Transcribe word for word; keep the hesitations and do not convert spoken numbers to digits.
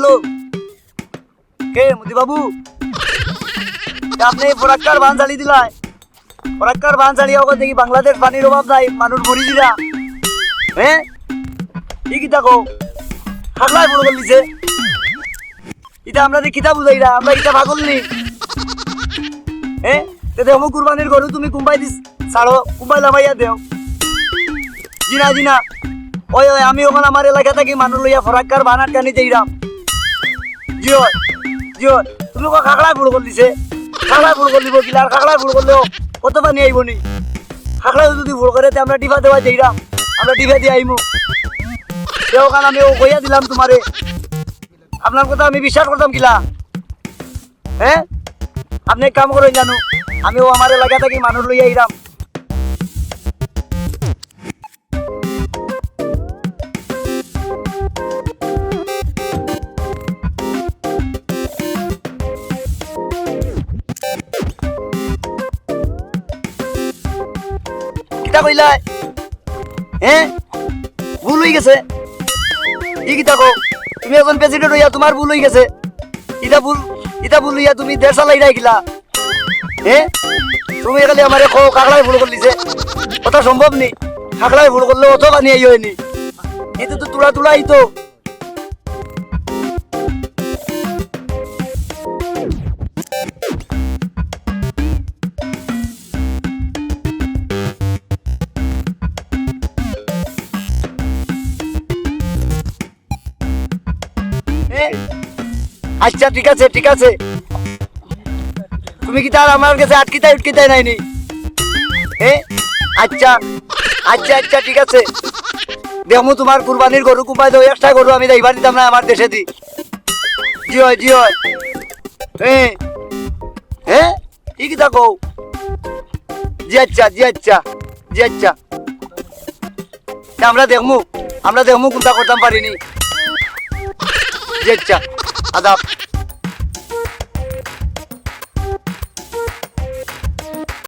হ্যালো, কে মতি বাবু? তে আপনে এই ফরাক্কার বান চালি দিলায়? ফরাক্কার বান চালিয়া অখন দেখি বাংলাদেশ পানির অভাব নাই, মানুষ মরি যিরা। হ্যাঁ, ই কিতা কও? খাগড়ায় ফুল করলিছে। ইতা আমরারে কিতা বুঝাইরা? আমরা কিতা পাগল নি? হ্যাঁ, তে দেখমু কুরবানির গরু তুমি কুম্বাই দিস ছাড়ো, কুম্বাই লামাইয়া দেও। জি না, জি না। ওই, ওই, আমি অখন আমার এলাকা থাকি মানুষ লইয়া ফরাক্কার বান আটকানি যাইরাম। জি অয়, জি অয়। তুমি কও খাগড়ায় ফুল করলিছে। খাগড়ায় ফুল করলিবো কিলা? আর খাগড়ায় ফুল করলেও কত পানি আইবো নি? খাগড়ায় যদি ফুল করে, তে আমরা ডিফা দেওয়া যাইরাম। আমরা ডিফা দিয়া আইমু। তে অখান আমি অউ কইয়া দিলাম তুমারে। আপনার কথা আমি বিশ্বাস করতাম কিলা? হ্যাঁ, আপনে এক কাম করইন জানো, আমি অউ আমার এলাকা থাকি মানুষ লইয়া আইরাম। কিতা কইলায়? হ্যাঁ, ভুল অইগেছে। ই কিতা কও? তুমি একজন প্রেসিডেন্ট অইয়া তুমার ভুল অইগেছে। ইতা ভুল, ইতা ভুল অইয়া তুমি দেশ চালাইরায় কিলা? হ্যাঁ, তুমি খালি আমারে কও খাগড়ায় ফুল করলিছে। কথা সম্ভব নি? খাগড়ায় ফুল করলে অত পানি আইও নি। ইতা তো তুলা তুলা আইতো। এ, আচ্ছা, ঠিক আছে, ঠিক আছে। তুমি কিতা আর আমার গেছে আটকিতায় উটকিতায় নায় নি? এ, আচ্ছা, আচ্ছা, আচ্ছা, ঠিক আছে। দেখমু তুমার কুরবানির গরু কুম্বাই দেও, একটা গরু আমি যাইবার দিতাম না আমার দেশেদি। জি অয়, জি অয়। এ, হ্যাঁ? ই কিতা কও? জি আচ্ছা, জি আচ্ছা, জি আচ্ছা। তে আমরা দেখমু, আমরা দেখমু কুনটা করতাম পারি নি। জি আচ্ছা, আদাব।